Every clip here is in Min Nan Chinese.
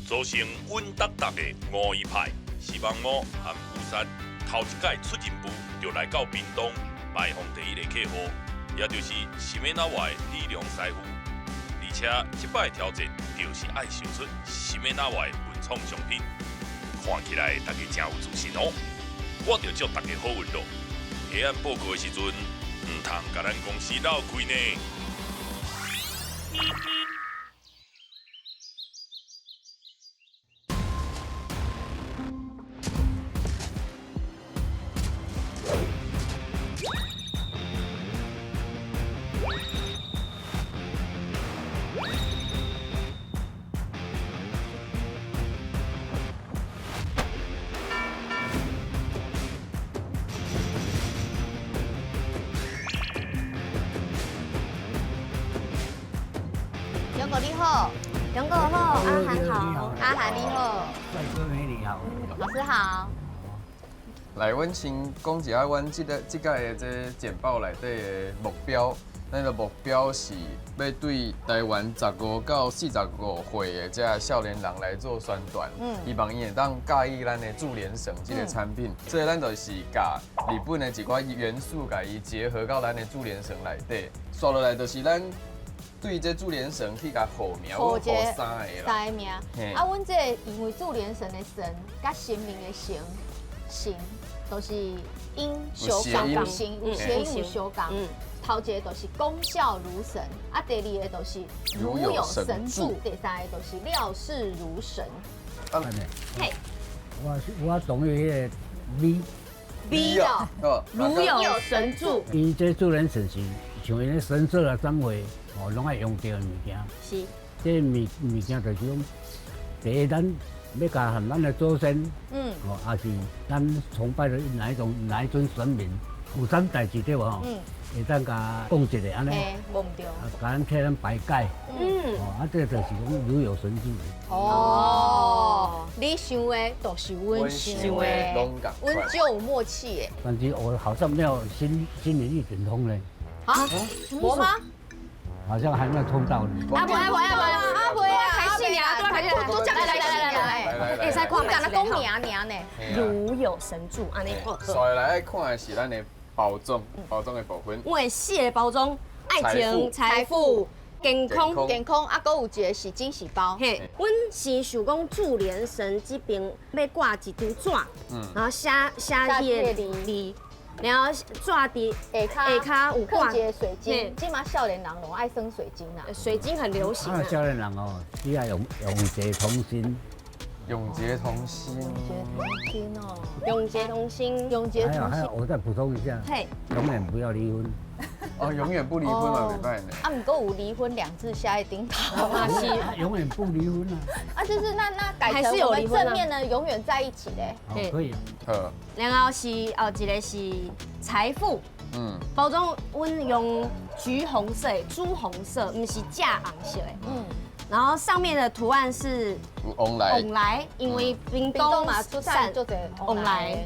组成稳當當的五一派。西方魔和烏山頭一擺出任務就來到屏東拜訪第一个客戶，也就是西米那外李良師傅。而且這擺挑戰就是愛售出西米那外文創商品，看起來大家誠有自信哦。我就祝大家好運咯。提案報告的時陣，毋通共咱公司鬧開呢。勇哥你好，勇哥好，阿涵好，阿涵你好，帥哥美女好，老師好。來，阮先講一下阮這個這擺的這簡報內底的目標。咱的目標是欲對台灣15到45歲的這少年人來做宣傳，希望伊會當佮意咱的注連繩這個產品。所以咱就是共日本的一寡元素，共伊結合到咱的注連繩內底。紲落來就是咱對這注連繩去共號名，號三個啦。三個名。啊，阮這個因為注連繩的繩，佮神明的神，神都是音相仝，有諧音有相仝。頭一个就是功效如神，啊，第二个就是如有神助，第三个就是料事如神。嘿，我同意彼个 V V 哦，如有神助。伊這注連繩是像𪜶神社啊、展會哦，攏愛用著的物件。是。這物件就是講，第一咱欲共和咱的祖先，哦，抑是咱崇拜的哪一種哪一尊神明，有啥代誌對無吼？會當共講一下按呢，無毋對，共咱替咱排解，哦，啊，這就是講如有神助。哦，你想的都是阮想的，阮足有默契的。但是我好像沒有心靈一點通呢。啊？無嗎？好像還沒有通到呢。阿伯阿伯阿伯阿伯啊，開始了，拄才開始來，會使看敢若講名爾呢。如有神助，按呢。所以來愛看的是咱的包裝，包裝的部分。我的四个包裝：愛情、財富、健康、健康，啊，閣有一个是驚喜包。嘿，阮是想講注連繩這邊欲掛一張紙，然後寫寫彼个字，然後紙佇下跤下跤有掛一个水晶。這馬少年人攏愛耍水晶啦，水晶很流行。啊，少年人哦，只愛永結同心。永結同心，永結同心哦，永結同心，永結同心。還有還有，我再補充一下，嘿，永遠不要離婚。哦，永遠不離婚嘛，袂䆀呢。啊，毋過有離婚兩字寫佇頂頭。永遠不離婚啊。啊，就是那改成我們正面呢，永遠在一起嘞。哦，可以。好。然後是哦，一個是財富，包裝阮用橘紅色、朱紅色，毋是正紅色的。然後上面的圖案是旺來，旺來，因為屏東嘛出產就這旺來，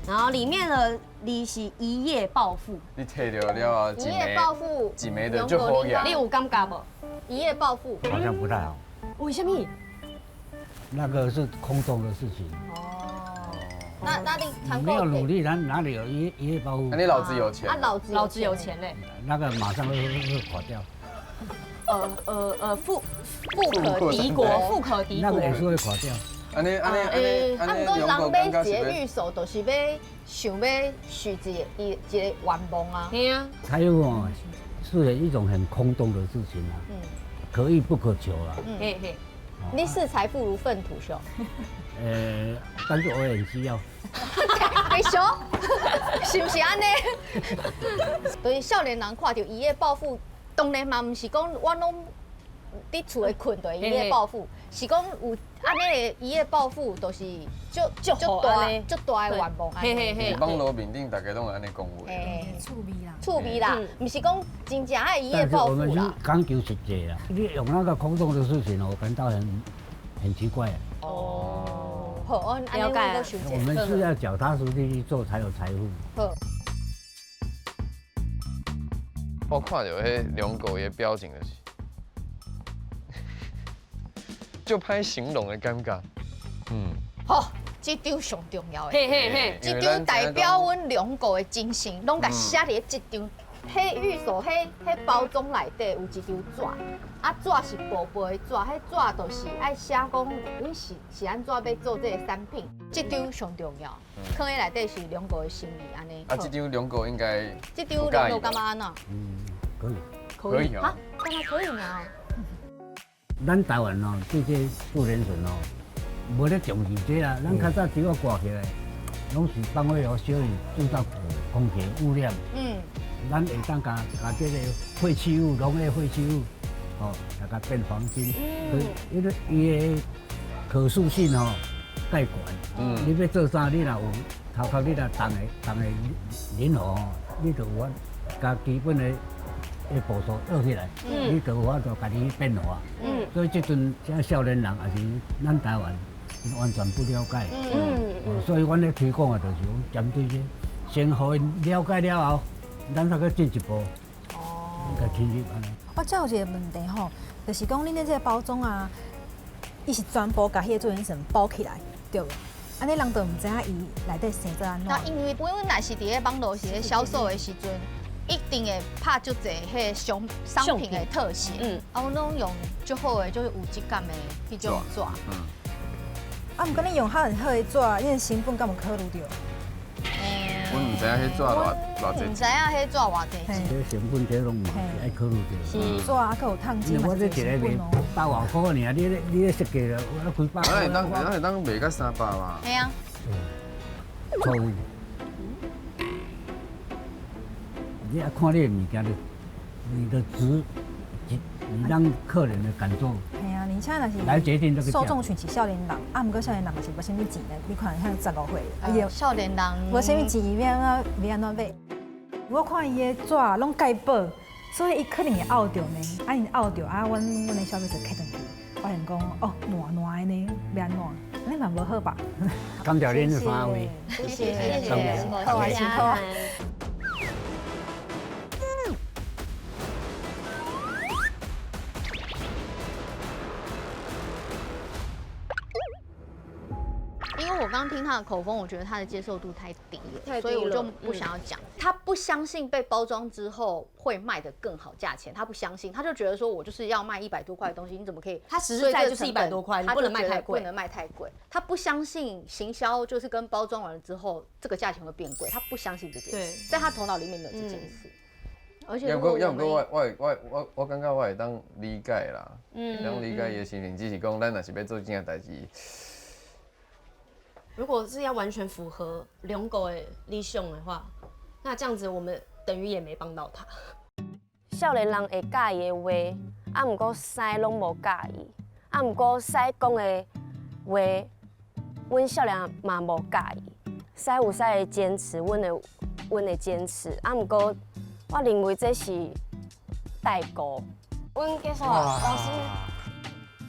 然後裡面的字是一夜暴富。你提著了啊，一夜暴富，一暝就就好呀。你有感覺無？一夜暴富好像不太好。為什麼？那個是空洞的事情。哦，那你沒有努力，哪裡有一夜暴富？那你老子有錢？啊，老子老子有錢嘞。那個馬上會垮掉。富可敵國，富可敵國，那個也是會垮掉。按呢按呢按呢，啊，毋過人買一个御守，就是欲想欲許一个伊一个願望啊。對啊。財富哦，是一種很空洞的事情啊。可遇不可求啊。嘿嘿。你視財富如糞土，兄。但是我也很需要。會俗，是毋是按呢？就是少年人看著一夜暴富。當然嘛，毋是講我攏佇厝內睏就一夜暴富，是講有按呢个一夜暴富，就是足足大足大的願望。嘿嘿嘿。網路面頂大家攏會按呢講話。趣味啦，趣味啦，毋是講真正愛一夜暴富啦。但是我們是講求實際啦，你用那個空洞的事情，我感到很奇怪。哦，好，我了解。我們是要腳踏實地去做，才有財富。好。我看著彼兩個的表情就是，足歹形容的感覺。嗯，好，這張上重要的，嘿嘿嘿，這張代表阮龍哥的精神，攏共寫佇這張。彼寓所，彼包裝內底有一張紙，啊紙是薄薄的紙，彼紙就是愛寫講阮是按怎欲做這个產品，這張上重要，囥佇內底是龍哥的心意按呢。啊，這張龍哥應該，這張龍哥感覺按怎？嗯，可以，可以啊，感覺可以呢。咱台灣哦，對這注連繩哦，無咧重視這啦，咱較早紙仔掛起來，攏是放火予燒去，製造空氣污染。嗯。咱會當共這个廢棄物、農業廢棄物，吼，來共變黃金。嗯。因為伊的可塑性吼蓋懸。嗯。你欲做啥？你若有頭殼，你若動的動的靈活吼，你就有法共基本的步數學起來。嗯。你就有法度家己去變化。嗯。所以這陣這少年人也是咱台灣完全不了解。嗯。所以阮咧推廣的就是講針對這，先予𪜶了解了後。咱才閣進一步，哦，共深入按呢。我這有一个问题吼，就是讲恁的这个包裝啊，伊是全部共彼个注連繩包起來，對無？按呢人就毋知影伊內底生做按怎。那因為阮若是佇咧網路是咧銷售的時陣，一定會拍足濟彼个商品的特寫，嗯，啊，阮攏用足好的，就是有質感的彼種紙。嗯。啊，毋過你用較好的紙，你的成本敢有考慮著？阮毋知影彼紙偌偌濟。毋知影彼紙偌濟。這成本這攏嘛是愛考慮著。是紙啊，閣有燙金嘛，我這一个賣百外箍爾，你咧設計了，我幾百。咱會當咱會當賣到300嘛？嘿啊。錯誤。你愛看你的物件，你的值，你讓客人的感受。嘿啊，而且若是來決定這個受眾群是少年人，啊，毋過少年人嘛是無啥物錢的，你看像15歲，伊少年人無啥物錢，欲按怎欲按怎買？我看伊的紙攏蓋薄，所以伊可能會拗著呢。啊，𪜶拗著啊，阮的消費者客轉去，發現講哦，爛爛的呢，欲按怎？按呢嘛無好吧？感謝恁三位，謝謝謝謝，好啊，辛苦啊。因為我剛剛聽他的口風，我覺得他的接受度太低了，所以我就不想要講。他不相信被包裝之後會賣得更好價錢，他不相信，他就覺得說我就是要賣100多塊的東西，你怎麼可以？他實在就是100多塊，你不能賣太貴，不能賣太貴。他不相信行銷就是跟包裝完了之後這個價錢會變貴，他不相信這件事，在他頭腦裡面沒有這件事。而且，要毋過我感覺我會當理解啦，當理解伊的心情，只是講咱若是欲做這件代誌。如果是要完全符合龍哥的理想的話，那這樣子我們等於也沒幫到他。少年人會佮意的話，啊，毋過師攏無佮意，啊，毋過師講的話，阮少年人嘛無佮意。師有師的堅持，阮的堅持，啊，毋過我認為這是代溝。阮結束了，老師。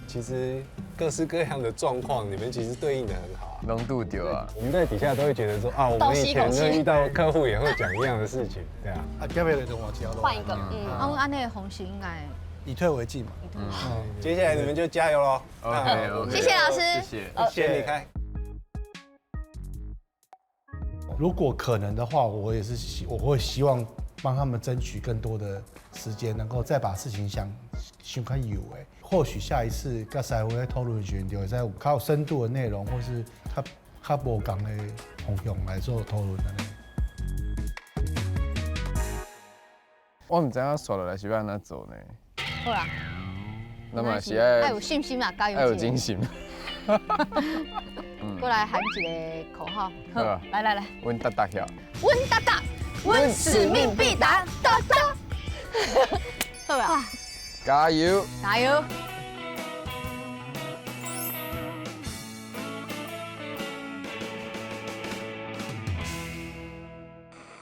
其實各式各樣的狀況，你們其實對應得很好啊。攏拄著啊！我們在底下都會覺得說啊，我們以前遇到客戶也會講一樣的事情，對啊。啊，交俾你同我交咯。換一個，嗯。啊，按呢個方式應該以退為進嘛。嗯。接下來你們就加油嘍！ OK，謝謝老師。謝謝。先離開。如果可能的話，我也是我會希望幫他們爭取更多的時間，能夠再把事情想較有誒。或許下一次佮師傅咧討論的時陣，就會使有較有深度的內容，或是較無仝的方向來做討論按呢。我毋知影煞落來是欲按怎做呢？好啦，那麼是愛愛有信心啦，加油！愛有精神。過來喊一個口號，好，來來來，阮達達曉，阮達達，阮使命必達，達達，好吧？加油！加油！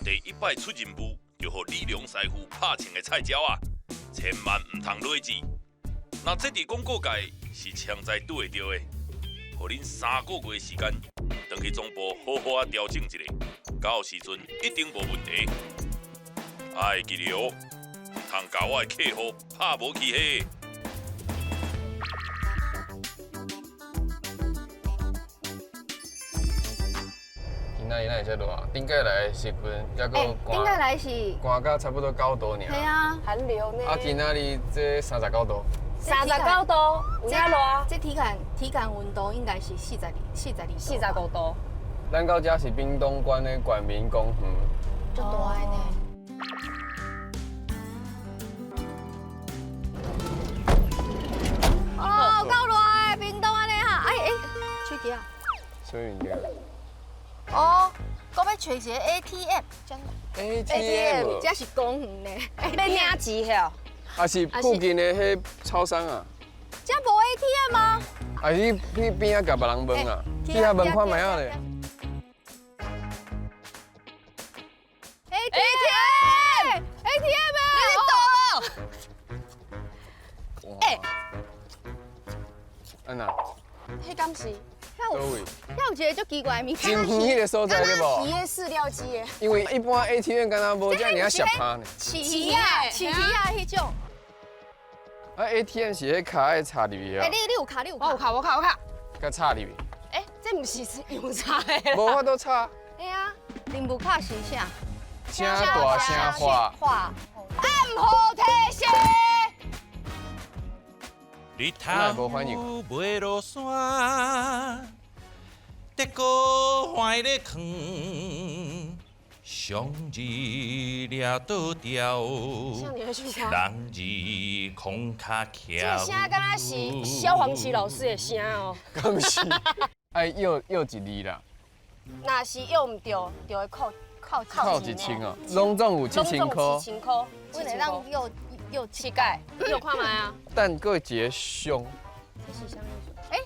第一擺出任務，就予李良師傅拍穿的菜鸟仔，千萬毋通落子。若這佇廣告界是槍在拄會著的，予恁3個月時間，轉去總部好好仔調整一下，到時陣一定無問題。愛記得哦，毋通共我的客戶拍無去嘿。仔日哪会遮热？顶摆来的时阵，犹阁顶摆来是寒到差不多9度尔。系啊，寒流呢。啊，今仔日这39度。39度，有影热。这体感温度应该是42、45度。咱到遮是屏东县的县民公园。足大的呢。哦，够热的，屏东按呢哈，哎哎，手机啊。什么物件？哦，阁欲揣一个 ATM，真 ATM，这是公园呢，欲领钱遐？还是附近的彼超商啊？这无 ATM 吗？还是去边仔共别人问啊？去遐问看觅仔咧。 ATM，ATM 啊！你倒了。哎，按哪？彼敢是？佗位？遐有一个足奇怪的物件。真远彼个所在对无？鱼的饲料机的。因为一般 ATM 敢若无遮尔啊涩趴呢。饲鱼仔，饲鱼仔彼种。啊，ATM 是彼卡爱插入去啊。欸，你有卡，你有卡。我有卡，我卡，我卡。共插入去。欸，这毋是用插的。无法度插。嘿啊，任务卡是啥？声大声喊。暗号提示。日头欲落山，竹篙横咧囥，上日掠倒钓，人日空卡翘。这个声敢若是萧煌奇老师的声哦。敢是？爱约一字啦。若是约毋著，就会扣扣扣1000哦，拢总有7000箍。7000箍，阮会当约。约七盖，你有看觅啊？等阁一个上。这是啥物？欸，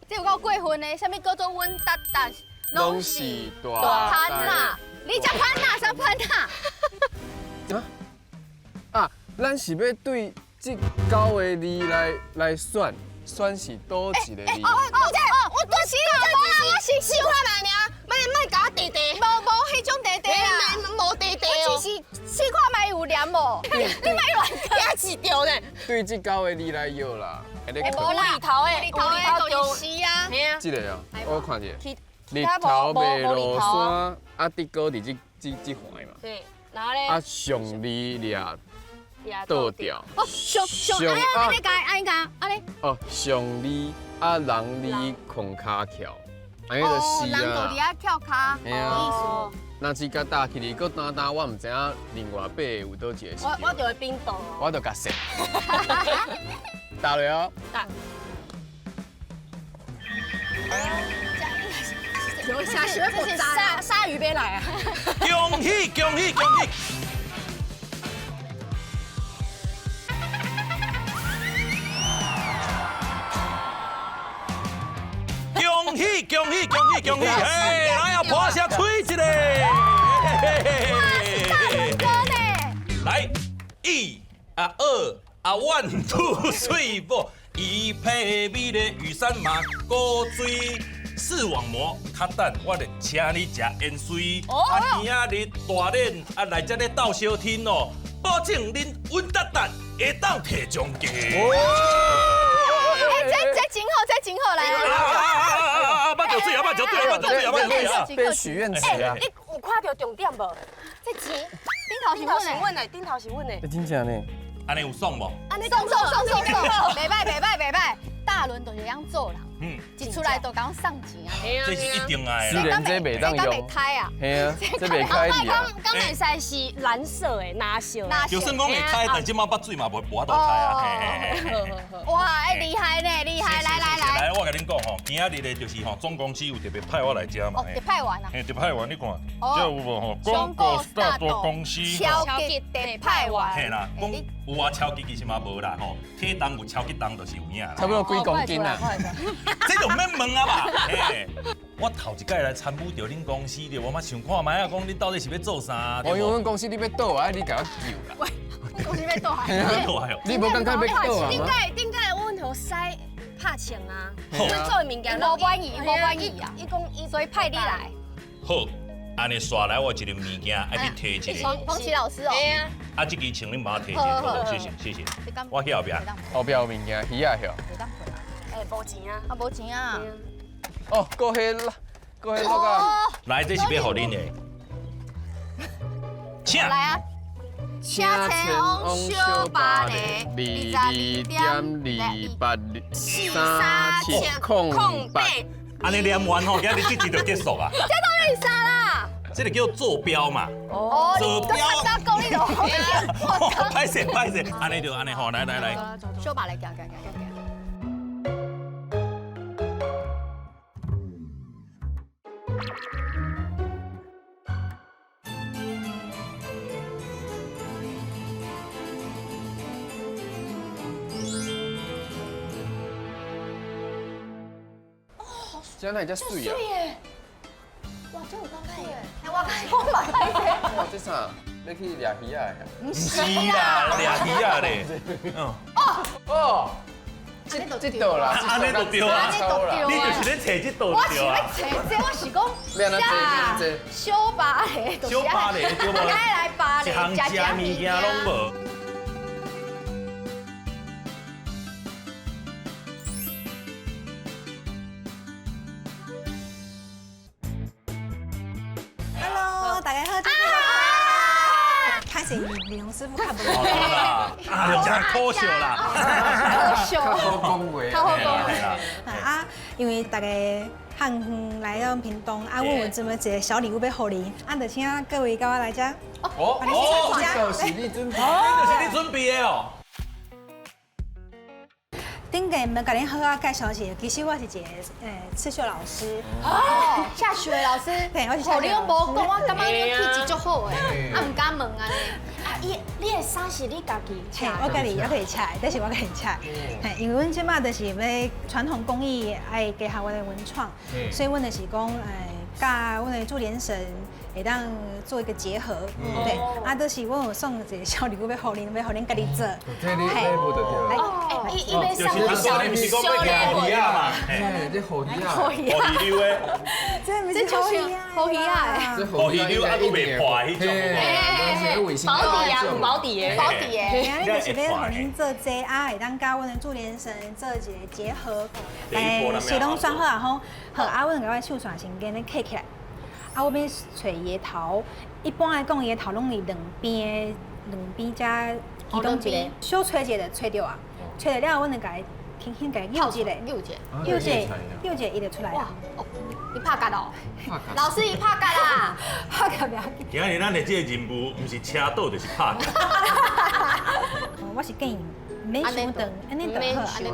这有够过分的，啥物叫做阮达达？拢是大潘娜，你才潘娜，啥潘娜？啊，咱是欲对这9个字来选，选是佗一个字？哦，这我拄时我是试看觅尔，莫共我提提。无彼种提提啦，无提提哦。我只是试看觅有黏无？你莫乱讲。也是对呢。对这9个字来约啦。无啦，里头的，里头的就是啊。这个啊，我看者。日头欲落山，啊，竹篙伫这环嘛。对，然后咧。啊，上字掠倒吊。哦，上上，按呢改，按呢改，按呢。哦，上字啊，人字空跤翘，按呢就是啊。人就伫遐翘跤，意思。若是共搭起来，阁单单，我毋知影另外8个有佗一个是。我就会冰冻。我就共说。打落哦。打。这是鲨鱼别来啊！恭喜恭喜恭喜！恭喜恭喜恭喜恭喜！哎，来啊，破声吹一个！哇，是大伦哥呢！来，一啊二啊，one two three four，伊配美丽雨伞嘛，古锥。视网膜，较等我就请你食烟水。啊，今仔日大练啊，来这咧斗相天哦，保证恁稳达达会当提奖金。哎，这真好，这真好来。啊！捌着水啊，捌着水啊，捌着水啊，捌着水啊！变许愿池啊！你有看到重点无？这钱顶头是阮的，顶头是阮的。欸，真正呢？按呢有爽无？爽爽爽爽爽！袂歹袂歹袂歹，大伦就是晓做人。嗯，一出来就共送钱啊！这是一定爱的。虽然这袂当用，这袂开啊。嘿啊，这袂开哩啊。敢会使是蓝色的，蓝色。就算讲会开，但这马捌水嘛无法度开啊。哇，哎，厉害呢，厉害！来来来，来，我共恁讲吼，今仔日咧就是吼，总公司有特别派我来遮嘛。哦，特派员啊。嘿，特派员，你看，这有无吼？广告大公司超级特派员。嘿啦，讲有啊，超级其实嘛无啦吼，体重有超级重就是有影啦。差不多几公斤啊？这就免问啊吧。嘿，我头一摆来参与著恁公司著，我嘛想看觅啊，讲恁到底是欲做啥？我因为阮公司你欲倒啊，你共我救啦。喂，阮公司欲倒啊？倒啊？你无感觉欲倒啊？顶摆阮予师拍枪啊，阮做的物件无满意，无满意啊！伊讲伊所以派你来。好，按呢煞来我一个物件爱去提一下。黄奇老师哦。啊，这支请恁帮我提一下，好，谢谢谢谢。我去后壁。后壁有物件，鱼仔晓。哎，无钱啊！啊，无钱啊！哦，阁彼过迄落啊。来，这是欲予恁的，请。来啊！车前往小巴黎， 22.282三七空八。按呢念完吼，今日这集就结束啊。这到底啥啦？这个叫坐标嘛。哦，坐标。你讲你就歹势歹势，按呢就按呢吼，来来来。小巴黎，行行行行行。这哪会遮水啊？哇，这有够水的！哎，我我嘛歹势。哇，这啥？欲去掠鱼仔的？毋是啦，掠鱼仔咧。哦哦，这道啦，按呢就对啊，你就是咧揣这道我是咧揣这，我是讲，这小巴黎，小巴黎对无？该来巴黎，一项食物件拢无。 Hello，大家好，歹势美容师傅较无。啊，真可惜啦，可惜，较好讲话，较好讲话。啊，因为大家汉远来到屏东，啊，阮有这么一个小礼物欲予恁，啊，就请各位佮我来遮。哦，这就是你准备，这就是你准备的哦。顶个毋共恁好好介绍一下，其实我是一个刺绣老师。哦，下雪老师。对，我是下雪。你拢无讲，我感觉你气质足好的，啊毋敢问按呢。啊，伊，你的衫是你家己车？我家己，我家己车的，这是我家己车的。嘿，因为阮这马就是欲传统工艺爱结合阮的文创，所以阮就是讲，佮阮的注连绳会当做一个结合，对。啊，就是阮有送一个小礼物欲予恁，欲予恁家己做。这你礼物就对了。哦，伊欲送小礼物嘛？嘿，这虎鱼仔。虎鱼溜的。这毋是虎鱼仔，虎鱼仔这虎鱼溜啊，阁袂破彼种。保底啊，有保底的，保底的。嘿，你就是欲予恁做这啊，会当佮阮的注连绳做一个结合。是拢选好啊吼，好啊，阮共我手线先给恁刻起来。啊，我欲揣伊的头，一般来讲，伊的头拢是两边两边遮其中一个，小揣一下就揣著啊，揣著了后，阮就共伊轻轻共伊扭一下，扭一下，扭一下，扭一下，伊就出来啊。你拍结哦？老师，伊拍结啦，拍结袂要紧。今日咱的这个任务，毋是车倒就是拍结。我是建议免伤长，按呢就好，按呢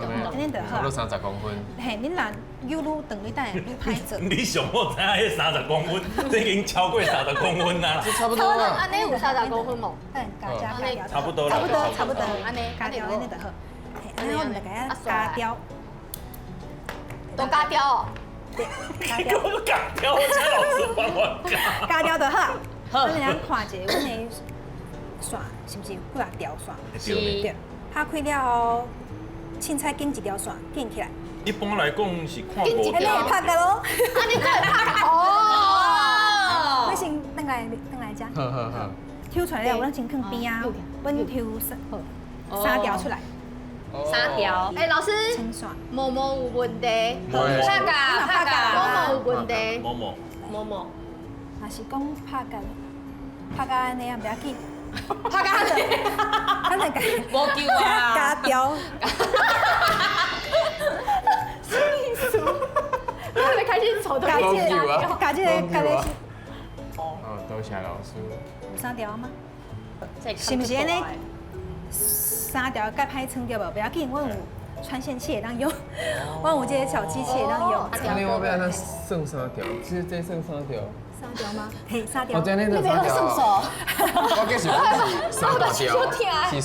就好。差不多30公分。嘿，恁若愈愈长，你等下愈歹做。你上好知影彼30公分，这已经超过30公分啊。这差不多啊。按呢有30公分无？嗯，加加加差不多啦。差不多，差不多。按呢，加掉，按呢就好。嘿，按呢我们就共它加雕。都加雕哦。你给我加雕，我请老师帮我加。加雕就好。好。咱来看一下，阮的线是毋是有几仔条线？是。对。拍开了后，凊彩剪一条线，剪起来。一般来讲是看五条。你会拍结咯？啊，你阁会拍哦。我先转来，转来遮。好好好。抽出来了，阮先放边啊。阮抽三条出来。三条。哎，老师，毛毛有问题。拍结，拍结。毛毛有问题。毛毛。毛毛。若是讲拍结，拍结按呢也袂要紧。拍结，咱就共无救啊！加雕。什么意思？我还没开始丑的。加这个，加这个，加这个。哦，多谢老师。有三条吗？是毋是按呢？三条较歹穿著无？袂要紧，阮有穿线器会当用，阮有这个小机器会当用。按呢我欲按怎算三条？这这算三条。三条吗？嘿，三条。哦，这呢就三条。我计想讲是三大条，是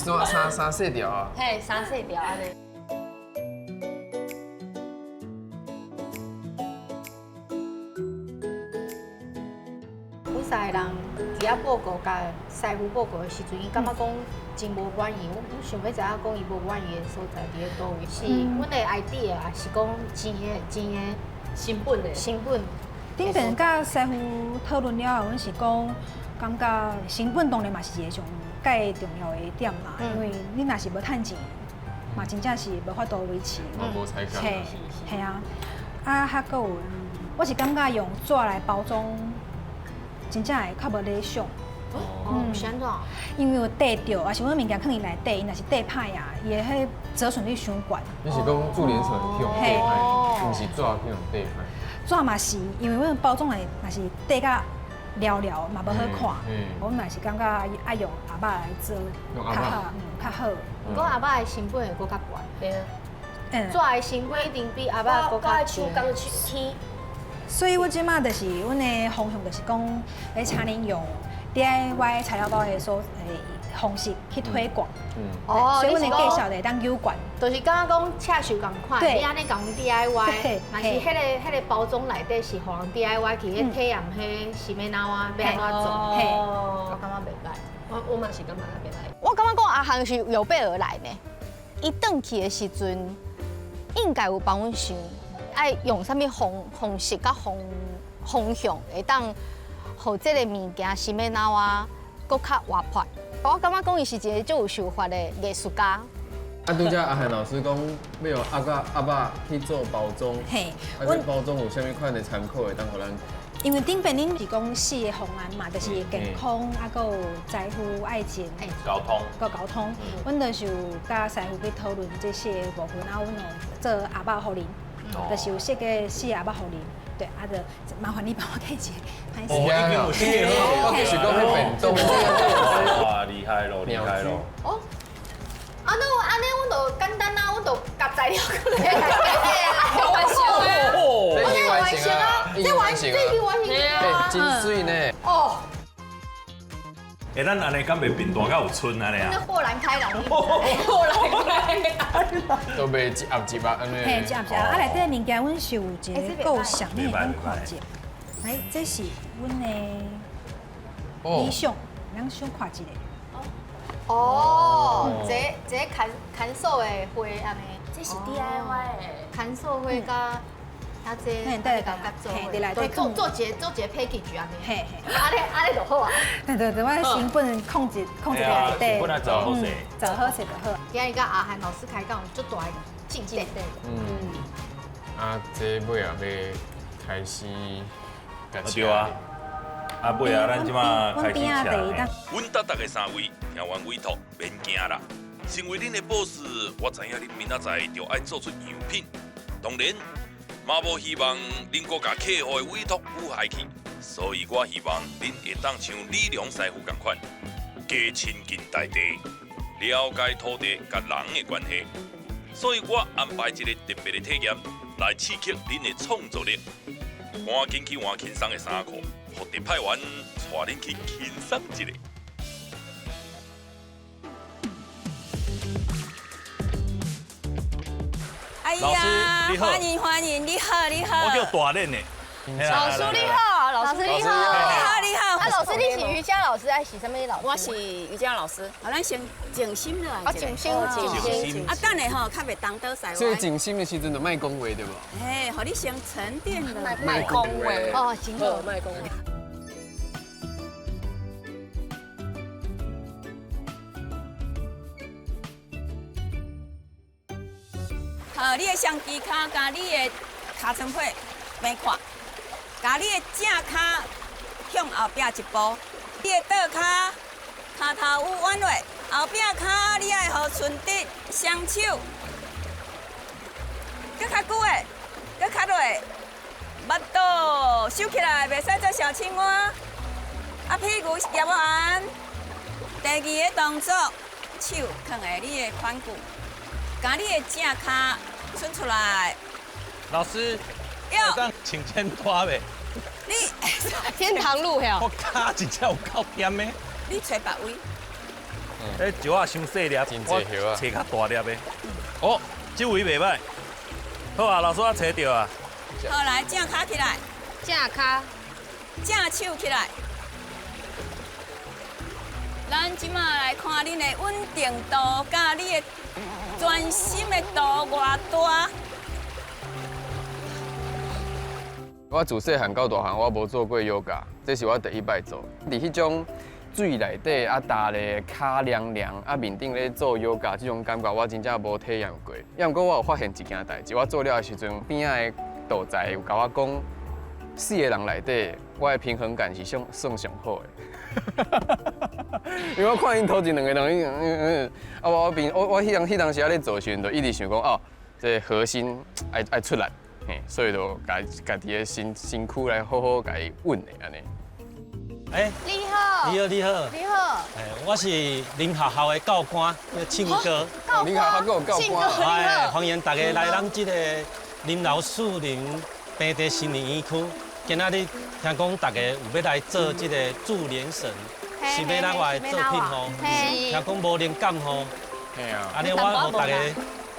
三细条啊。嘿，三细条按呢。阮三个人伫遐报告，共师傅报告的时阵，伊感觉讲真无满意。阮想欲知影讲伊无满意的所在伫咧佗位？是阮的 idea，抑是讲钱的钱的成本的成本？顶遍佮师傅讨论了后，阮是讲感觉成本当然嘛是一个上盖重要的点啦，因为你若是无趁钱，嘛真正是无法度维持。无才干。嘿，嘿啊。啊，還閣有，我是感覺用紙來包裝，真正會較無理想。哦，是按怎？因為有綴著，抑是阮物件囥佇內底，伊若是綴歹啊，伊的彼折損率傷懸。你是講注連繩去予綴歹，毋是紙去予綴歹？紙嘛是，因為阮包裝的若是綴甲了了，嘛無好看。阮嘛是感覺愛用盒仔來做，較好，較好。毋過盒仔的成本會閣較懸。對啊。紙的成本一定比盒仔閣較手工去。所以我這馬就是阮的方向，就是講，欲請恁用 DIY 材料包的所方式去推廣。哦，所以阮的介紹會當有關，就是敢若講赤手仝款，你按呢共 DIY，若是彼个包裝內底是予人 DIY 去彼體驗彼しめ縄欲按怎做，我感覺袂䆀。我嘛是感覺袂䆀。我感覺講阿漢是有備而來呢。伊轉去的時陣，應該有幫阮想，愛用啥物方式佮方向，會當予這个物件しめ縄閣較活潑。我感覺講伊是一个足有想法的藝術家。啊，拄才阿漢老師講欲用盒仔盒仔去做包裝，嘿，啊，這包裝有啥物款的參考會當予咱？因為頂擺恁是講四个方案嘛，就是健康，啊，閣有財富、愛情、交通，閣交通。阮就是有佮師傅去討論這四个部分，啊，阮有做盒仔予恁，就是有設計四个盒仔予恁。對，啊，就麻煩你幫我記一下。哦，已經有四个，我就是講彼便當。哇，厲害咯，厲害咯。哦，啊，那按呢，阮就簡單啊，阮就夾材料過來。完成啊！這已經完成啊！這完這已經完成啊！真水呢！哦。欸，咱按呢敢袂貧惰，敢有春按呢啊？那豁然開朗，豁然開朗。都袂一盒一盒按呢。嘿，一盒一盒。啊，內底物件，阮是有一个構想，你會當看者。來，這是阮的理想，咱先看一下。哦，這牽手的花按呢？這是 DIY 的牽手花佮。啊，這對對，做一个做一个 package 按呢，嘿嘿，按呢就好啊。對對對，我成本控制控制佇內底，成本來做好勢，做好勢就好。今日佮阿漢老師開講，足大的進展。嗯，啊，這尾仔欲開始。對啊，啊尾仔，咱這馬開始車。阮搭搭的三位聽完委託，免驚啦。身為恁的 boss，我知影恁明仔載就愛做出樣品，當然。嘛無希望恁閣共客戶的委託唬害去，所以我希望恁會當像李良師傅仝款，加親近大地，了解土地佮人的關係。所以我安排一个特別的體驗，來刺激恁的創作力。趕緊去換輕鬆的衫褲，予特派員帶恁去輕鬆一下。哎呀，歡迎歡迎，你好你好。我叫大練的。老師你好，老師你好，你好你好。啊，老師你是瑜伽老師還是啥物老師？我是瑜伽老師。好，咱先靜心落來。啊，靜心靜心。啊，等下吼，較袂東倒西歪。所以靜心的時陣就莫講話對無？嘿，予你先沉澱落來。莫講話。哦，真好，莫講話。好，你的雙支跤佮你的尻川皮平看，共你的正跤向後壁一步，你的倒跤跤頭有彎落，後壁跤你愛予順直，雙手閣較久的，閣較落，腹肚收起來，袂使做小青蛙。啊，屁股夾完，第二个動作，手囥佇你的髋骨。共你的正跤伸出來。老師，會當穿千拖袂？你天堂路遐？我跤真正有夠忝的。你揣別位。欸，石仔傷細粒，我揣較大粒的。哦，這位袂䆀。好啊，老師我揣著啊。好，來正跤起來。正跤，正手起來。咱這馬來看恁的穩定度，佮你的全身的度偌大。我自細漢到大漢，我無做過瑜伽，這是我第一擺做。佇彼種水內底啊，焦咧，跤涼涼啊，面頂咧做瑜伽這種感覺，我真正無體驗過。抑毋過我有發現一件代誌，我做了的時陣，邊仔的道在有共我讲，四个人内底，我的平衡感是上算上好的。因为我看𪜶头前两个人，啊我我我我彼当彼当时仔咧做时阵，就一直想讲哦，这个核心爱爱出来，嘿，所以就家家己的身身躯来好好共伊稳的按呢。哎，你好，你好，你好，你好。哎，我是林学校的教官，庆哥。教官，林学校阁有教官。哎，欢迎大家来咱这个林老树林平地森林园区。今仔日听讲大家有欲来做这个注连绳，是欲来我的作品吼。听讲无灵感吼。嘿啊。按呢，我予大家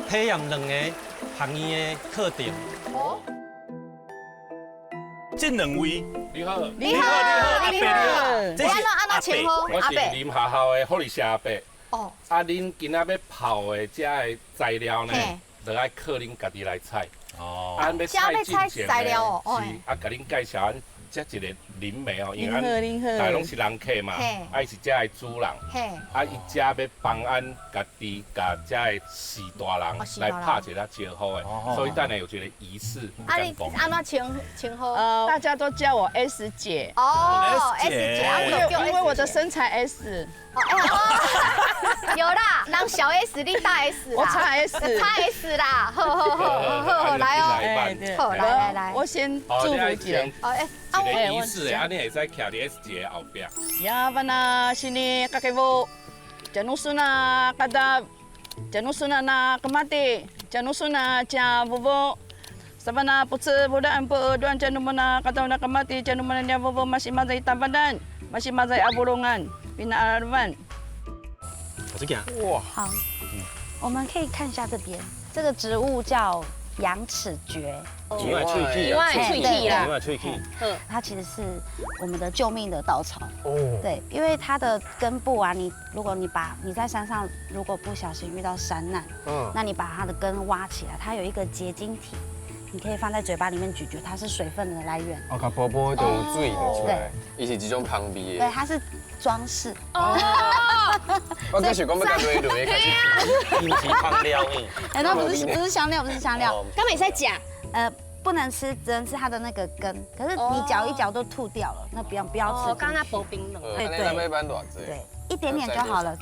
体验两个学院的课程。哦。这两位，你好，你好，你好，你好，这是按怎称呼？我是林学校的福利社阿伯。哦。啊，恁今仔欲泡的这个材料呢，就爱靠恁家己来采。哦。啊，欲采进前呢，是啊，共恁介绍阮这一个林梅哦，因为阮大拢是人客嘛，啊，伊是遮的主人，啊，伊遮欲帮阮家己共遮的序大人来拍一个招呼的，所以等下有一个仪式。啊，你按怎称称呼？大家都叫我 S 姐。哦，S 姐，因为我的身材 S。哦，有啦，人小 S，你大 S 我差 S，差 S 啦，好好好好，来哦，好，来来来，我先祝福一下。哦，哎，一个仪式的，啊，你会使徛伫 S 姐后壁。呀，巴那是你家己无，真努孙啊，嘎达，真努孙啊那格玛蒂，真努孙啊加无无，萨巴那不吃不烂不饿断，真努么那嘎达那格玛蒂，真努么那鸟无无，马西马在大巴蛋，马西马在阿布隆安，比那阿尔万。我这个。哇。好，我们可以看一下这边，这个植物叫羊齿蕨。另外喙齿，另外喙齿啦，另外喙齿。它其实是我们的救命的稻草。哦。对，因为它的根部啊，你如果你把你在山上如果不小心遇到山难，那你把它的根挖起来，它有一个结晶体，你可以放在嘴巴里面咀嚼，它是水分的来源。哦，它薄薄就有水就出来，伊是这种香味的。对，它是装饰。哦。我刚想讲欲共落落开始。伊毋是香料呢？哎，那不是不是香料，不是香料。敢袂使食？不能吃，只能吃它的那个根。可是你嚼一嚼都吐掉了，那不要不要吃。刚刚薄冰冷。对对。对，一点点就好了。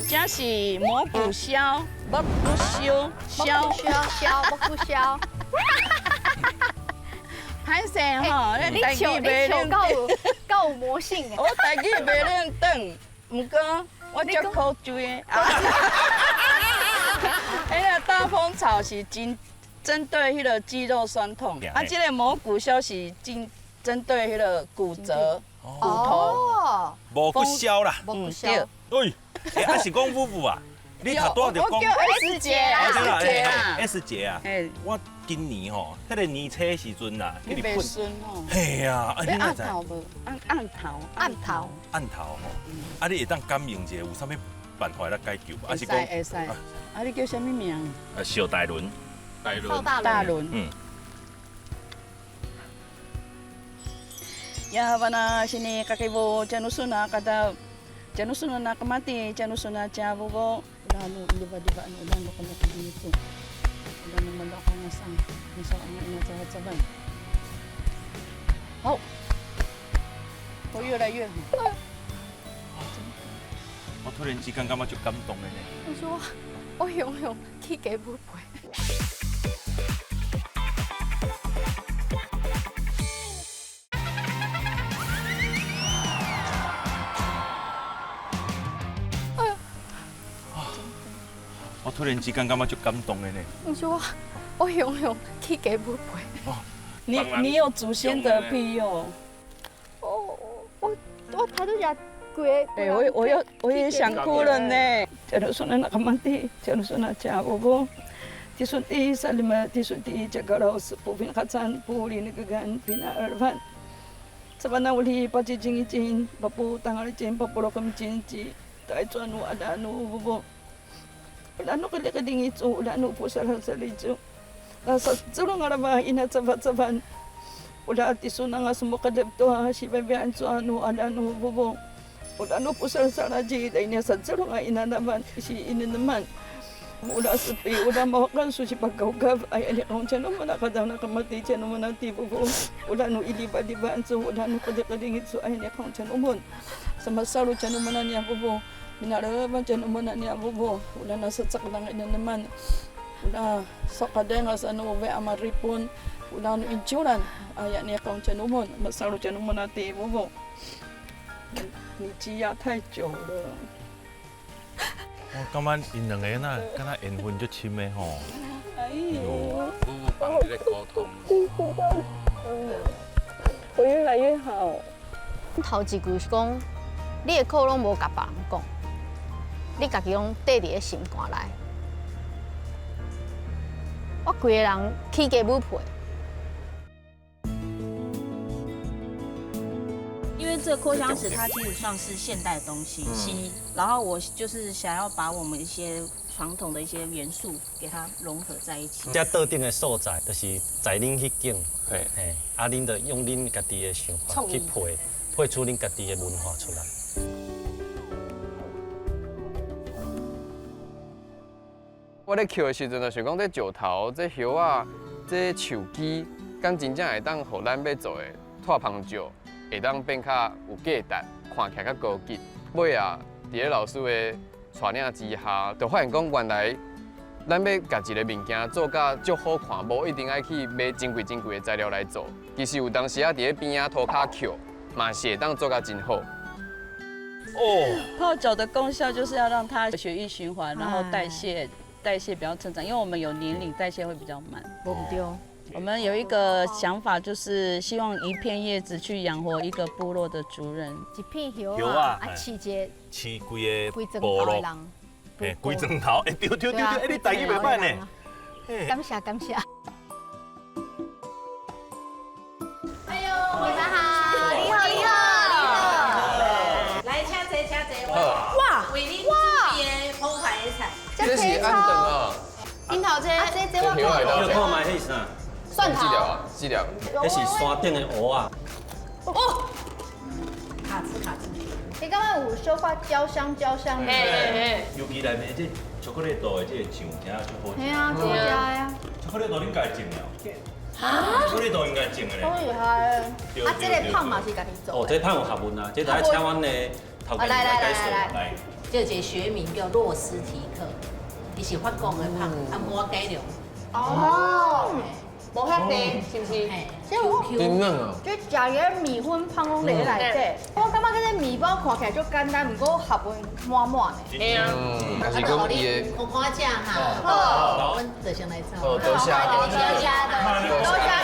这是蘑菇烧，蘑菇烧，烧烧蘑菇烧。歹势吼，你笑你笑够有够有魔性我台语袂认转，毋过我足苦追的。彼个大风草是真针对彼个肌肉酸痛，啊，这个蘑菇烧是针针对彼个骨折、骨头。蘑菇烧啦，蘑菇烧。对，欸，啊是讲舞舞啊，你头拄仔就讲 S 姐啦，S 姐啦，S 姐啊，我今年吼，彼个年初时阵啦，你袂顺吼，嘿啊，你按头无？按按头，按头，按头吼，啊你会当感应一下有啥物办法来解救无？会使会使，啊你叫啥物名？啊，邵大伦，大伦，大伦，嗯。呀，巴那是你家己无，真顺啊，家达。Janusuna na kamati, janusuna jabubo. Lalo, di ba di ba ano, lalo ko na dito. Wala naman ako nga sa, nasa ang ina sa sabay. 好，我越来越好。我突然之间感觉足感动的呢。我说，我雄雄去加补陪。我突然之间感觉足感动的呢。你说我雄雄去加补陪。你你有祖先的庇佑。哦，我我头拄只规个。哎，我我我也想哭了呢。假如说那个问题，假如说那家我不，就说第一三里面，就说第一这个老师不平哈赞不离那个干平二饭。这边那屋里把这经一经，把布当阿里经，把布罗根经济，带转我阿达努不。Wala no kali ito, wala no po sa sa lidyo. Nasa tulong nga naman, inatsabat-saban. Wala at iso na nga sumukadab to ha, si babian so ano, ala no bubo. 你积压太久了。我感觉𪜶两个那敢若缘分足深的吼。哎呦，帮你咧沟通。我越来越好。头一句是讲，你的苦拢无共别人讲，你家己拢缀伫咧心肝内。我规个人起鸡母皮。因为这个扩香石它其实算是现代的东西，是。然后我就是想要把我们一些传统的一些元素给它融合在一起。这桌顶的素材就是在恁彼景，嘿，啊，恁就用恁家己的想法去配，配出恁家己的文化出来。我咧捡的时阵就想讲，这石头、这叶仔、这树枝，敢真正会当予咱欲做的拓芳石，会当变较有价值，看起来较高级。尾啊，伫咧老师的带领之下，就发现讲原来咱欲共一个物件做甲足好看，无一定爱去买真贵真贵的材料来做。其实有当时啊，伫咧边仔涂跤捡，嘛是会当做甲真好。哦，泡脚的功效就是要让它血液循环，然后代谢比较正常，因为我们有年龄，代谢会比较慢。无毋对。我们有一个想法，就是希望一片叶子去养活一个部落的族人。一片叶啊，啊，饲一个，饲规个部落人，嘿，规庄头，哎，对对对对，哎，你台语袂歹呢。感谢感谢。哎呦，你们好，你好你好你好。来，请坐，请坐。哇，为恁准备的澎湃的菜。这是按顿哦。顶头这这这我你看觅彼是啥？蒜头。这条，彼是山顶的蚵仔。哦。卡兹卡兹。你感觉有小可焦香焦香的？尤其内面这巧克力豆的这个酱，听足好食。嘿啊，足好食的啊。巧克力豆恁家己种的哦？啊？巧克力豆应该种的咧。好厉害！啊，这个胖嘛是家己做。哦，这胖有学问啊，这得爱请阮的头家来解说。来，这个学名叫洛斯提克，伊是法国的胖，啊，无改良。哦。无遐甜，是毋是？这我真嫩哦。这食个米粉芳拢伫内底，我感觉这个面包看起来足简单，毋过学问满满的。嘿啊。还是讲伊的。看看食哈。好，阮就先来做。好，多谢。多谢多谢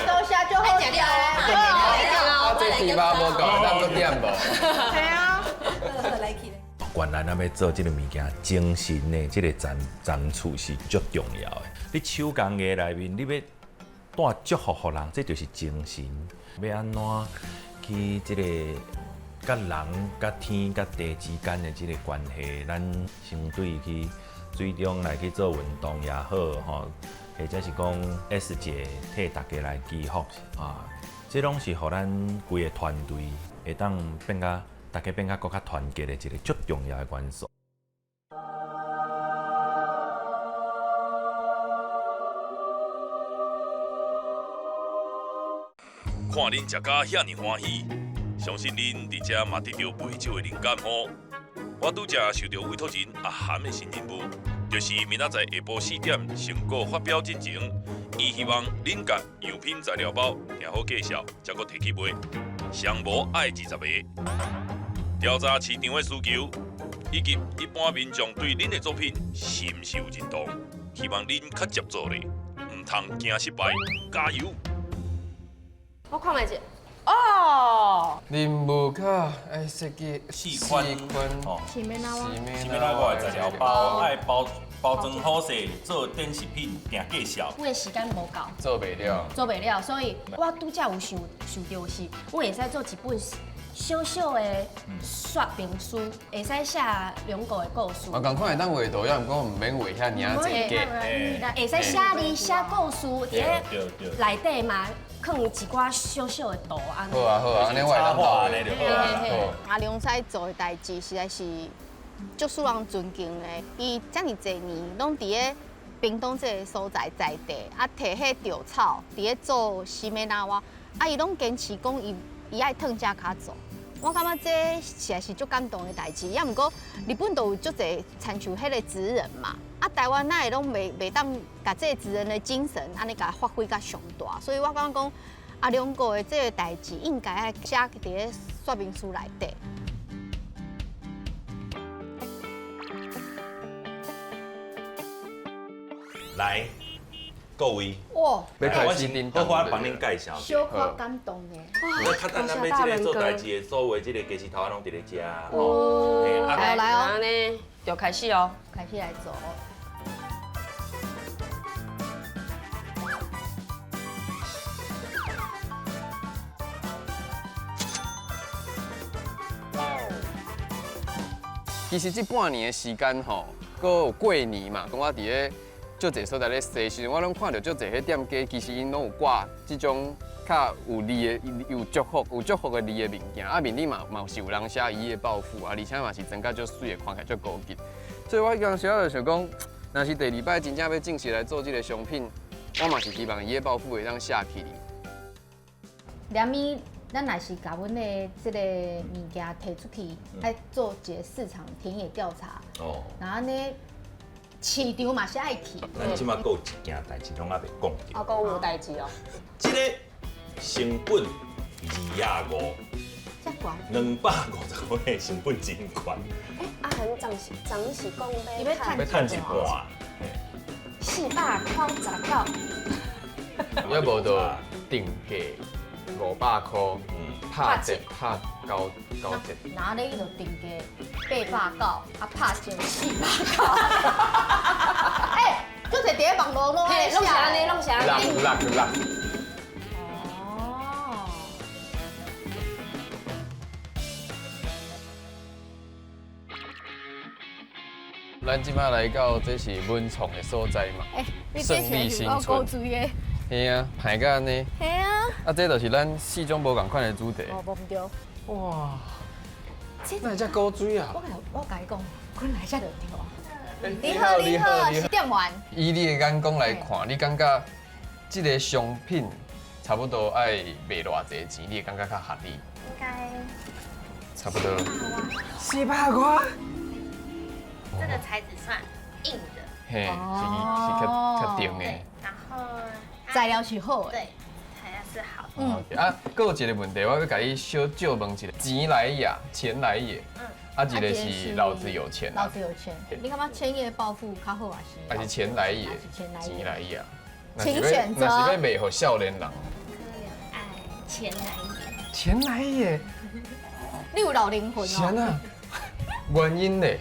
多谢，足好食的。啊，这猪肉无够，当阁点无？嘿啊。原来咱欲做这个物件，精神的这个层次是足重要的。你手工艺内面，你欲带祝福予人，这就是精神。欲按怎去这个佮人、佮天、佮地之间的这个关系，咱先对去水中来去做运动也好，吼，或者是讲 S 姐替大家来祈福啊，这拢是予咱规个团队会当变甲大家变甲阁较团结的一个足重要的元素。看恁食甲遐尔欢喜，相信恁伫遮嘛得著袂少的灵感吼。我拄才受著委托人阿涵的新任务，就是明仔载下晡4点成果发表进前，伊希望恁共样品材料包订好介绍，才阁提去卖，上无爱20个。调查市场的需求，以及一般民众对恁的作品是毋是有认同，希望恁较接做咧，毋通惊失败，加油！我看觅者。哦。任务卡爱设计四款哦，是免啊？是免啊？我的材料包爱包包装好势，做展示品订介绍。我的时间无够，做袂了，做袂了，所以我拄才有想想著是，我会使做一本小小的说明书，会使写两个的故事。我仝款会当画图，犹毋过毋免画遐尔仔济。会使写字写故事，伫咧内底嘛，放有一寡小小的图案。好啊好啊，按呢我会当到的。阿良师做的代志实在是足使人尊敬的。伊遮尔济年拢伫咧屏东这个所在在地，啊，提彼稻草，伫咧做しめ縄，啊，伊拢坚持讲伊伊爱褪只跤做。我感觉这实在是足感动的代志，也毋过日本都有足济亲像彼个职人嘛，啊，台湾哪会拢袂袂当共这个职人的精神按呢共发挥到上大，所以我感觉讲阿良哥的这个代志应该爱写伫咧说明书内底。来，各位，哇，欲开始叮好，我帮恁介绍。小可感动的。我较等咱欲这个做代志的所有这个家私头仔拢伫咧遮。哦，来哦来哦，按呢就开始哦，开始来做。其实这半年的时间吼，阁有过年嘛，讲我伫咧足济所在咧踅时阵，我拢看著足济彼店家，其实𪜶拢有挂这种较有字的、有祝福、有祝福的字的物件，啊面顶嘛嘛是有人写一夜暴富啊，而且嘛是装甲足媠的，看起来足高级。所以我当时就想讲，若是第二摆真正欲正式来做这个商品，我嘛是希望一夜暴富会当写起哩。连咪，咱若是共阮的这个物件提出去，爱做一个市场田野调查。哦。然后呢，市场嘛是爱去。咱这马阁有一件代志拢犹未讲著。啊，阁有代志哦。这个成本2.5，遮悬？250块的成本真悬。欸，阿恒昨是昨是讲欲趁欲趁一半。 499。抑无就定价500块，拍折拍九九折。那咧伊就定价890，啊拍折490。欸，足济伫咧网路拢嘿，拢是按呢，拢是按呢。六六六。哦。咱这马来到这是文创的所在嘛，胜利新村。嘿啊，歹到按呢。嘿啊。啊，这就是咱四种无仝款的主题。哦，无毋对。哇。哪会遮古锥啊？我共你讲，阮来遮就对。你好，你好，是店员。以你的眼光来看，你感觉这个商品差不多爱卖偌济钱？你会感觉较合理？应该。差不多。400外。这个材质算硬的。嘿，是是较较重的。然后。材料是好的。对，材料是好的。嗯。啊，阁有一个问题，我欲共你小借问一下，钱来也，钱来也。嗯。啊，一个是老子有钱。老子有钱。你感觉千叶暴富较好还是？还是钱来也？钱来也。请选择。若是欲卖予少年人。爱钱来也。钱来也。你有老灵魂哦。是按怎？原因咧？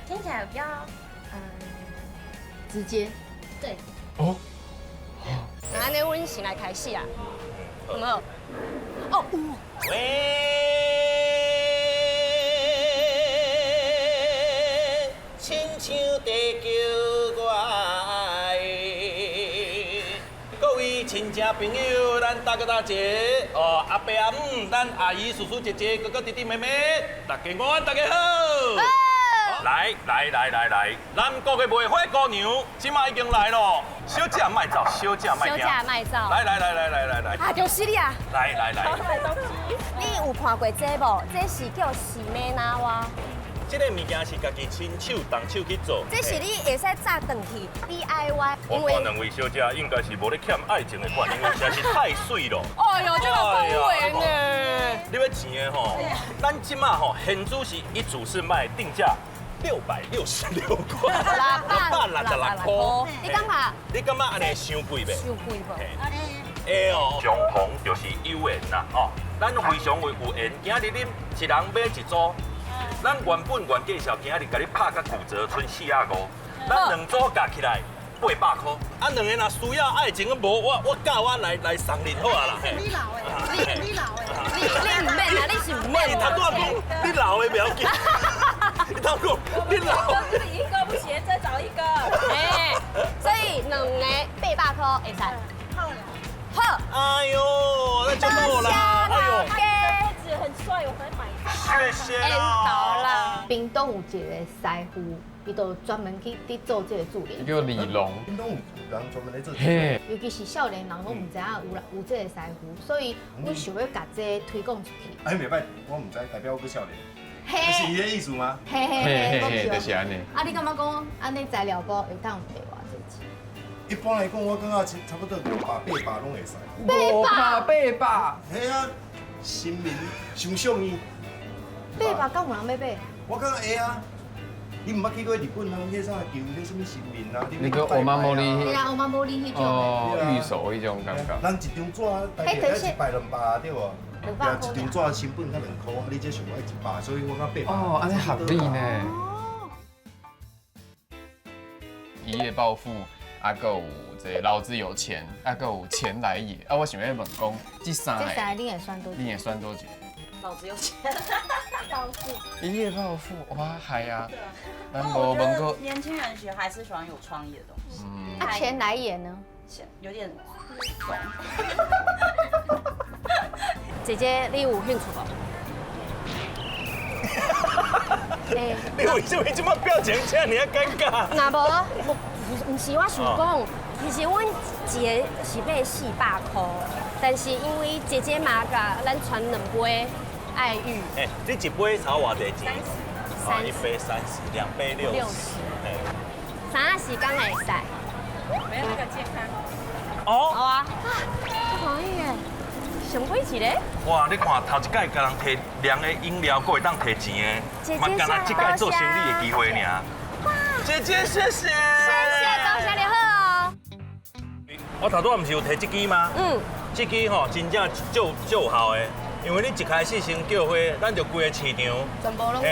听起来比较，直接。对。哦。那按呢，阮先来开始啊，好无？哦，有。喂，亲像地叫我爱。各位亲戚朋友，咱大哥大姐，哦，阿伯阿姆，咱阿姨叔叔姐姐，哥哥弟弟妹妹，大家午安，大家好。来来来来来，南国的梅花姑娘，这马已经来咯。小姐莫走，小姐莫小姐莫走。来来来来来来来。啊，就是你啊。来来来。你有看过这无？这是叫しめ縄。这个物件是家己亲手动手去做。这是你会使炸转去 DIY。我看两位小姐应该是无咧欠爱情的款，因为实在是太媠了。哎呦，这个恭维呢。你欲钱的吼？咱这马吼，现组是一组是卖定价666块，666块。你感觉？你感觉按呢伤贵袂？伤贵无？会哦。相逢就是有缘啦，哦，咱非常有缘，今日恁一人买一组，咱原本原价销今日共你拍甲九折，賰450，咱两组加起来800块。啊，两个若需要爱情，无我我教我来来送恁好啊啦。你老的，你老的，你毋免啦，你是毋免。你头拄仔讲你老的袂要紧。你头讲你老。一个不行，再找一个。哎，所以两个800块会使。好。好。哎呦，那就够啦。哎呦，子很帅，我才买。谢谢啦。屏东有一个师傅，伊就专门去伫做这个注连。叫李龙。屏东有人专门咧做。嘿。尤其是少年人拢毋知影有这个师傅，所以阮想欲共这推广出去。哎，袂歹，我毋知，代表我阁少年。嘿。是伊个意思吗？嘿嘿嘿，就是按呢。啊，你感觉讲按呢材料包会当卖偌济钱？一般来讲，我感觉差不多500、800拢会使。800、800。嘿啊，新民伤俗伊。800敢有人欲买？我感觉会啊。你毋捌去过日本，人彼啥求彼啥物神明啊？那个欧玛摩利。对啊，欧玛摩利彼种。哦，御守彼种感觉。人一张纸大概100、200对无？对啊，一张纸成本才2箍，你这上爱100，所以我感觉800。哦，按呢合理呢。一夜暴富，啊，阁有这个老子有钱，啊，阁有钱来也。啊，我想欲问讲，这三个，这三个你会选佗？你会选佗一个？老子有钱，暴富。一夜暴富，哇，系啊。对啊。我觉得年轻人喜还是喜欢有创意的东西。嗯。啊，钱来也呢？钱有点怂。姐姐，你有兴趣无？你为什么这么表情这尔尴尬？若无，毋是我想讲，其实阮一个是买400箍，但是因为姐姐嘛共咱传2杯爱玉。欸，你一杯炒偌济钱？30，一杯30，两杯60。啥时间会使？没有那个健康。哦。好啊。啊，欢喜耶！上过一个。哇，你看头一摆共人提凉的饮料，阁会当提钱的，嘛干焦这摆做生意的机会尔。姐姐，谢谢。谢谢，多谢你好哦。我头拄仔毋是有提这支吗？嗯。这支吼真正足有效的，因为你一开始先叫花，咱就规个市场全部拢听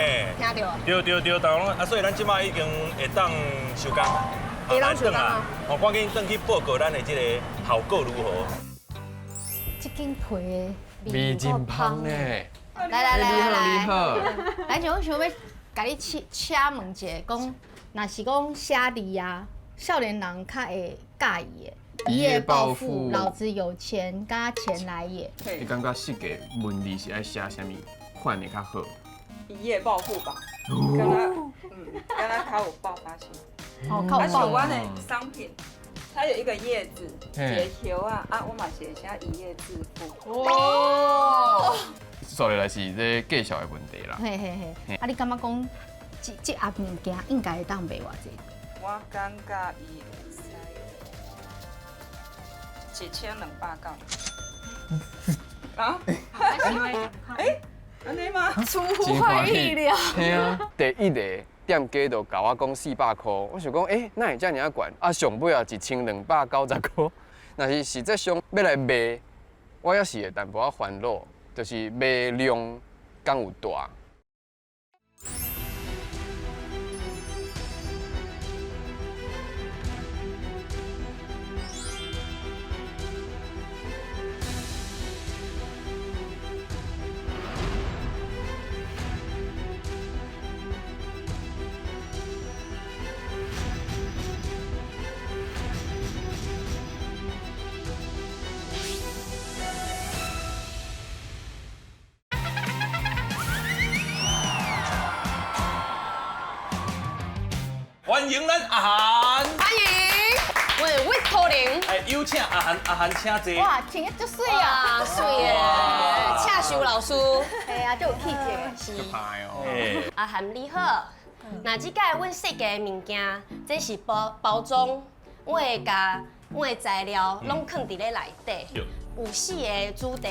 到。对对对，逐个拢啊，所以咱这摆已经会当收工，会当收工啊！哦，赶紧转去报告咱的这个效果如何。这间皮的味真香呢！来来来来来，来，我想欲共你请问一下，讲若是讲写字啊，少年人较会佮意的，一夜暴富，老子有钱，佮钱来也。你感觉设计文字是爱写啥物款的较好？一夜暴富吧，敢若敢若较有爆发性。哦，较有爆发。啊，像阮的商品，它有一个叶子，一个叶啊，啊，我嘛是会写一夜致富。哦。说来是这介绍的问题啦。嘿嘿嘿，啊，你感觉讲这盒物件应该会当卖偌济？我感觉伊会使1290。啊？哎，按呢吗？出乎我意料。嘿啊，第一个店家就共我讲400箍，我想讲，欸，哪会遮尔仔悬？啊，上尾啊1290箍。若是实际上欲来卖，我犹是会淡薄仔烦恼，就是卖量敢有大。欢迎咱阿涵，欢迎，我是魏托林。哎，有请阿涵，阿涵请坐。哇，请得足水啊，水耶，请修老师。哎呀，足有气质。是。阿涵你好，那这届阮设计的物件，这是包装，我会共阮的材料拢囥伫咧内底。有4个主题，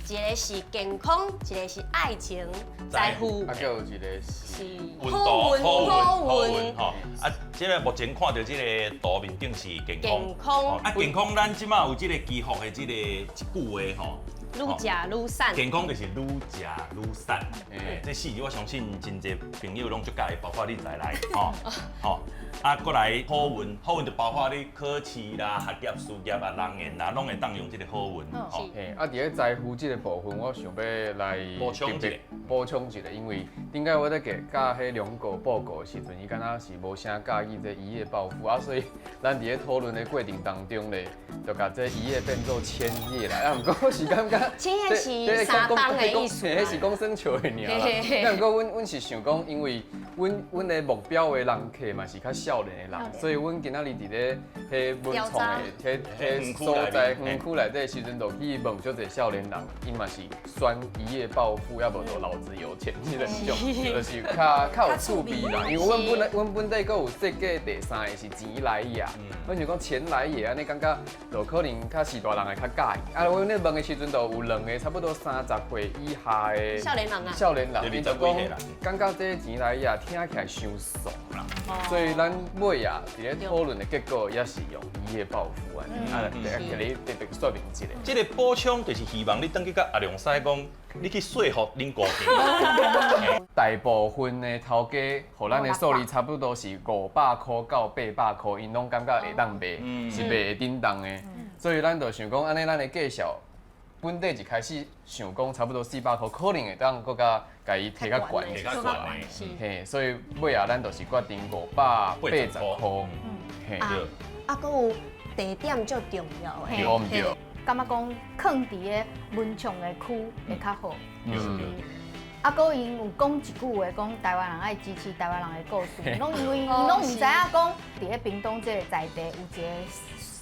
一个是健康，一个是爱情、财富，啊，阁有一个是好运、好运吼。啊，这个目前看到这个图面顶是健康。健康。啊，健康，咱这马有这个祈福的这个一句话吼。愈食愈瘦。健康就是愈食愈瘦。哎，这四字我相信真济朋友拢足佮意，包括你在内吼。吼，啊，過來好運，好運就包括你考試啦、學業、事業啊、人緣啦，攏會當用這個好運。吼。嘿，啊，佇咧財富這個部分，我想欲來補充一下，補充一下，因為頂擺我咧給佮彼兩個報告的時陣，伊敢若是無啥佮意這一夜暴富啊，所以咱佇咧討論的過程當中咧，就共這一頁變做千頁啦。啊，毋過我是感覺千頁是三檔的意思，彼是講耍笑的爾啦。啊，毋過阮是想講，因為阮的目標的人客嘛是較少年的人，所以阮今仔日佇咧彼文創的彼彼所在園區內底的時陣，就去問足濟少年人，𪜶嘛是選一夜暴富，抑無就老子有錢這兩種，就是較有趣味啦。因為阮本來阮本底閣有設計第三个是錢來也，阮想講錢來也按呢感覺就可能較序大人會較佮意。啊，阮咧問的時陣就有兩个差不多30歲以下的少年人啊，少年人，𪜶就講感覺這錢來也聽起來傷俗啦，所以咱尾啊，佇咧討論的結果也是用一夜暴富按呢，啊，來給你特別說明一下。這个補充就是希望你轉去佮阿良師講，你去說服恁姑丈。大部分的頭家予咱的數字差不多是500箍到800箍，𪜶攏感覺會當賣，是賣會振動的。所以咱就想講，按呢咱的介紹，本底一開始想講差不多400箍，可能會當閣較共伊提較懸，提較懸。嘿，所以尾仔咱就是決定580箍。嘿，啊，閣有地點足重要的，對毋對？感覺講囥佇咧文創的區會較好。啊，閣𪜶有講一句話，講台灣人愛支持台灣人的故事，攏因為𪜶攏毋知影講佇咧屏東這个在地有一個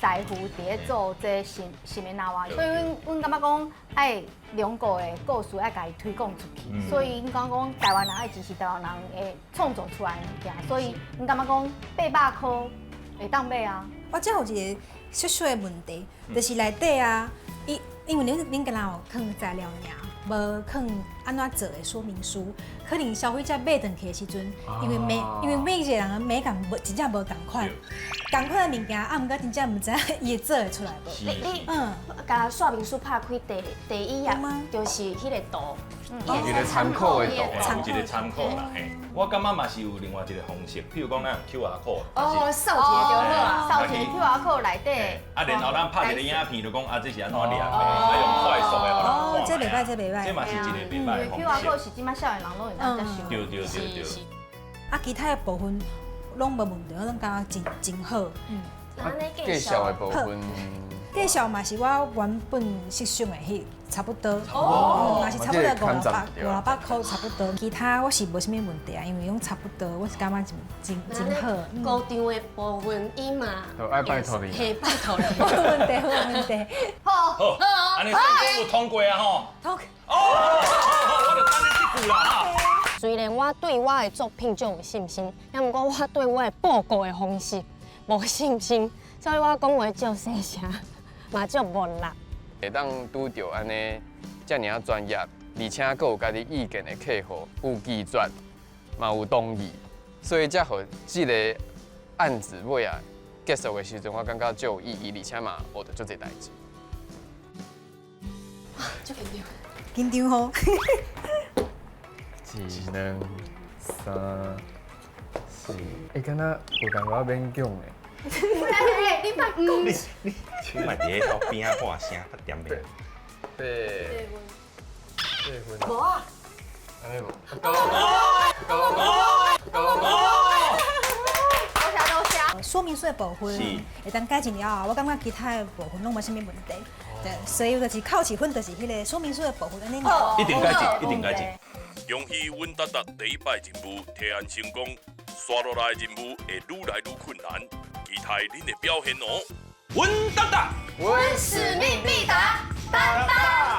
師傅佇咧做這什麼那話，所以阮感覺講愛兩個的故事愛共伊推廣出去，所以𪜶講講台灣人愛支持台灣人的創造出來的物件，所以𪜶感覺講800箍會當買啊。我這有一個小小的問題，就是內底啊，伊因為恁敢若有囥材料爾，無囥按怎做的說明書，可能消費者買轉去的時陣，因為每一個人的美感無真正無仝款，仝款的物件，啊，毋過真正毋知影伊會做會出來無？你共說明書拍開第一頁，就是彼個圖，一個參考的圖，有一個參考啦。嘿，我感覺嘛是有另外一個方式，譬如講咱用 QR code，哦，掃一個就好啊，掃一個 QR code 內底，啊，然後咱拍一個影片，就講啊，這是按怎念的，啊，用快速的予人看。哦，這袂歹，這袂歹，這嘛是一個袂歹的方式。 QR code 是這擺少年人攏會當接受。對對對對。啊，其他的部分攏無問題，我攏感覺真好。嗯，介紹的部分，介紹嘛是我原本設想的彼差不多，嘛是差不多500箍差不多。其他我是無啥物問題啊，因為攏差不多，我是感覺真好。高張的部分伊嘛，愛拜託你，嘿，拜託你，無問題，無問題。好，好，按呢算有通過啊吼。通。哦，好，我就等你這句啦哈。雖然我對我的作品足有信心，也毋過我對我的報告的方式無信心，所以我講話足細聲，嘛足無力。會當拄著按呢遮爾仔專業，而且閣有家己意見的客戶，有拒絕，嘛有同意，所以才予這个案子尾仔結束的時陣，我感覺足有意義，而且嘛學著足濟代誌。哇，足緊張！緊張吼！一、兩、三、四，欸，敢若有淡薄仔勉強咧。你莫講。你你莫佇咧头边仔喊聲，較恬袂？八分。無啊。按呢無。九九九多謝多謝。說明書的部分會當改進了後，我感覺其他的部分攏無啥物問題。對，所以就是扣一分，就是彼个說明書的部分按呢。一定改進，一定改進。恭喜阮達達第一擺任務提案成功，紲落來任務會愈來愈困難，期待恁的表現哦。阮達達，阮使命必達，擔當。